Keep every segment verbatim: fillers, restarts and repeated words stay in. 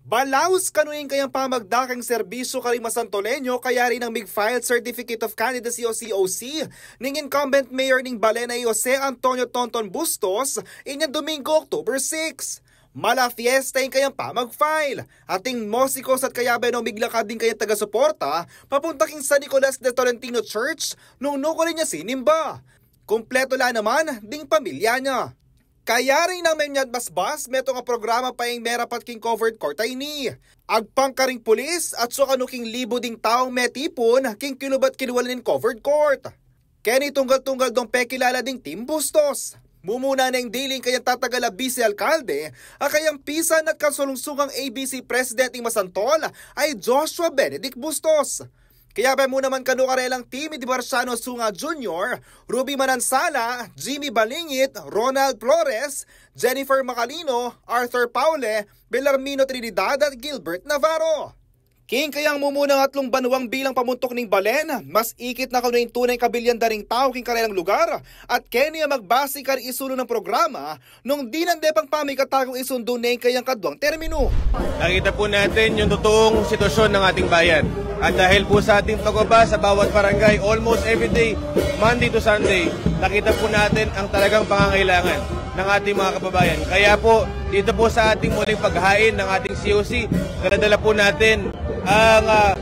Balaus kanu ing kayang pamagdakang serbisyu karing Masantoleño, kaya rin nang mig-file Certificate of Candidacy o C O C ning incumbent mayor ning Balen a i Jose Antonio Tonton Bustos inyang Domingo, October six. Mala fiesta ing kayang pamag-file. Ating musikos at kayabay no miglakad ding kayang taga-suporta papunta king San Nicolas de Tolentino Church nung nukarin ya sinimba. Kumpletu la naman ding pamilya na. Kaya rin nang menyat basbas, metung a programa pa ing merapat king covered court a ini. Agpang karing pulis at sukanu king libu ding taung metipun king kilub at kilwal ning covered court. Keni tunggal-tunggal dong pekilala ding Team Bustos. Mumuna na ing diling kayang tatagal a bise alkalde, a kayang pisan at kasalungsugang A B C President ning Masantol a i Joshua Benedict Bustos. Kaya pa mu naman kanu karelang team i Dimarciano Sunga Junior, Ruby Manansala, Jimmy Balingit, Ronald Flores, Jennifer Macalino, Arthur Paule, Belarmino Trinidad at Gilbert Navarro. King kayang mumunang atlung banuang bilang pamuntuk ning balen, mas ikit na kanu ing tunay kabilyan da ring tau king karelang lugar, at keni a magbasi karing isulung programa, nung dinan de pang pamikatagong isundu ne ing kayang kaduang terminu. Nakita po natin yung totoong sitwasyon ng ating bayan. At dahil po sa ating pagbaba sa bawat barangay, almost every day, Monday to Sunday, nakita po natin ang talagang pangangailangan ng ating mga kababayan. Kaya po, dito po sa ating muling paghain ng ating C O C, dala-dala po natin ang, ah,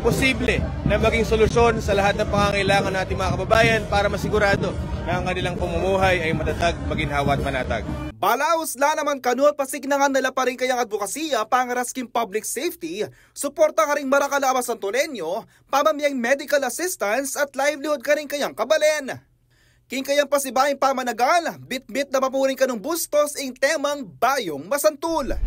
posible na maging solusyon sa lahat ng pangangailangan ng ating mga kababayan para masigurado na ang kanilang pamumuhay ay matatag, maginhawa at panatag. Balaus la naman kanu at pasignangan na la pa ring kayang adbokasiya pangaras king public safety, suporta karing marakal a Masantoleño, pamamyang medical assistance at livelihood karing kayang kabalen. King kayang pasibaing pamanagal, bitbit na pa pu rin kanung Bustos ing temang Bayung Masantul.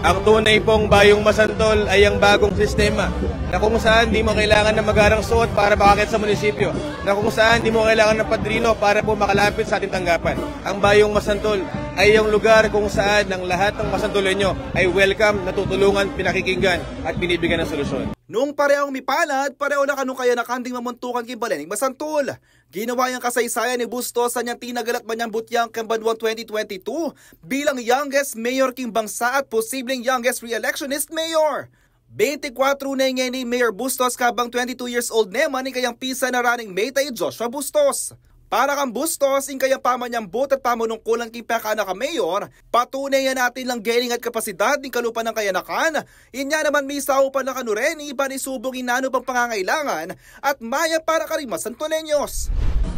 Ang tunay pong Bayung Masantol ay ang bagong sistema na kung saan di mo kailangan ng magarang suot para makakit sa munisipyo, na kung saan di mo kailangan ng padrino para po makalapit sa ating tanggapan. Ang Bayung Masantol ay yung lugar kung saan ang lahat ng Masantoleño ay welcome, natutulungan, pinakikinggan at binibigyan ng solusyon. Nung parehong mipalad, pareho na kanung kayanakan ding mamuntukan king balen ning Masantul. Ginawa yang kasaysayan i Bustos anyang tinagal at manyambut yang king banuang twenty twenty-two bilang youngest mayor king bangsa at posibleng youngest re-electionist mayor. Bente kwatro ne ngeni i Mayor Bustos kabang twenty-two years old ne man ing kayang pisan a running mate a i Joshua Bustos. Para kang Bustos, ing kayang pamanyambut at pamanungkulan king pekanak a mayor, patunay ya na atin lang geling at kapasidad ning kalupa nang kayanakan, inya naman misaupan na kanu reni ban isubung ing nanu pang pangangailangan at maya para karing Masantoleños.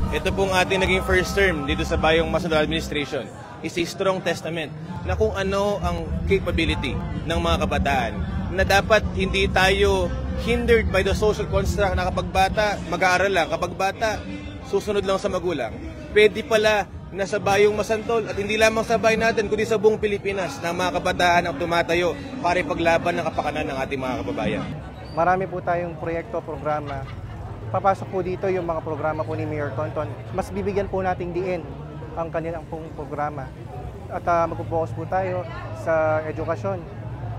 Ito pong ating naging first term dito sa Bayong Masantol Administration is a strong testament na kung ano ang capability ng mga kabataan, na dapat hindi tayo hindered by the social construct na kapag bata, mag-aaral lang, kapag bata, susunod lang sa magulang. Pwede pala na sa Bayong Masantol, at hindi lamang sa bayan natin, kundi sa buong Pilipinas, na ang mga kabataan ang tumatayo para ipaglaban ang kapakanan ng ating mga kababayan. Marami po tayong proyekto, programa. Papasok po dito yung mga programa po ni Mayor Tonton. Mas bibigyan po nating diin ang kanilang pong programa. At, ah, magpo-focus po tayo sa edukasyon,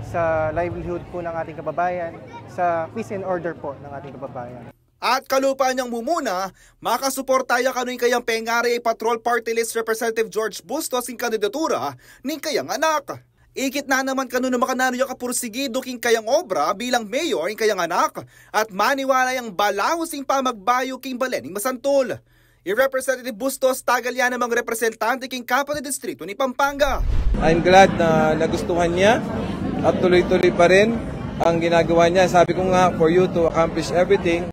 sa livelihood po ng ating kababayan, sa peace and order po ng ating kababayan. At kalupa niyang mumuna, makasuporta ya kanu ing kayang pengari a i Patrol Party List Representative George Bustos ing kandidatura ning kayang anak. Ikit na naman kanu nung makananu ya kapursigidu king kayang obra bilang mayor ing kayang anak, at maniwala yang balaus ing pamagbayu king balen ning Masantul. I Representative Bustos tagal ya namang representante king kapat a distrito ning Pampanga. I'm glad na nagustuhan niya at tuloy-tuloy pa rin ang ginagawa niya. Sabi ko nga, for you to accomplish everything,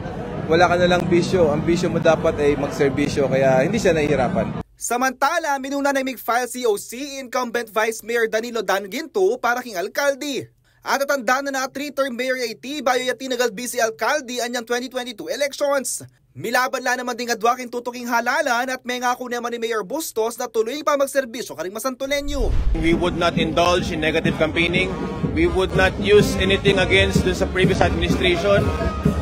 wala ka na lang bisyo. Ang bisyo mo dapat ay magserbisyo, kaya hindi siya nahihirapan. Samantala, minuna nang mig-file C O C i incumbent Vice Mayor Danilo Dan Ginto para king alkalde. At tatandaan na, na three-term mayor ya iti bayu ya tinagal bise alkalde anyang twenty twenty-two elections. Milaban la naman ding adwa king tutuking halalan at mengaku naman i Mayor Bustos na tuloy pa magserbisyo karing Masantoleño. We would not indulge in negative campaigning. We would not use anything against dun sa previous administration.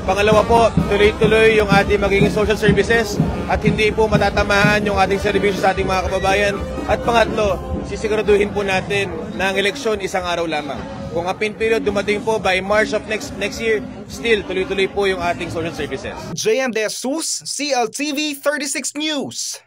Pangalawa po, tuloy-tuloy yung ating magiging social services at hindi po matatamaan yung ating serbisyo sa ating mga kababayan. At pangatlo, sisiguraduhin po natin na ang eleksyon isang araw lamang. Kung ang pin period dumating po by March of next next year, still tuloy-tuloy po yung ating social services. J M De Jesus, C L T V thirty-six News.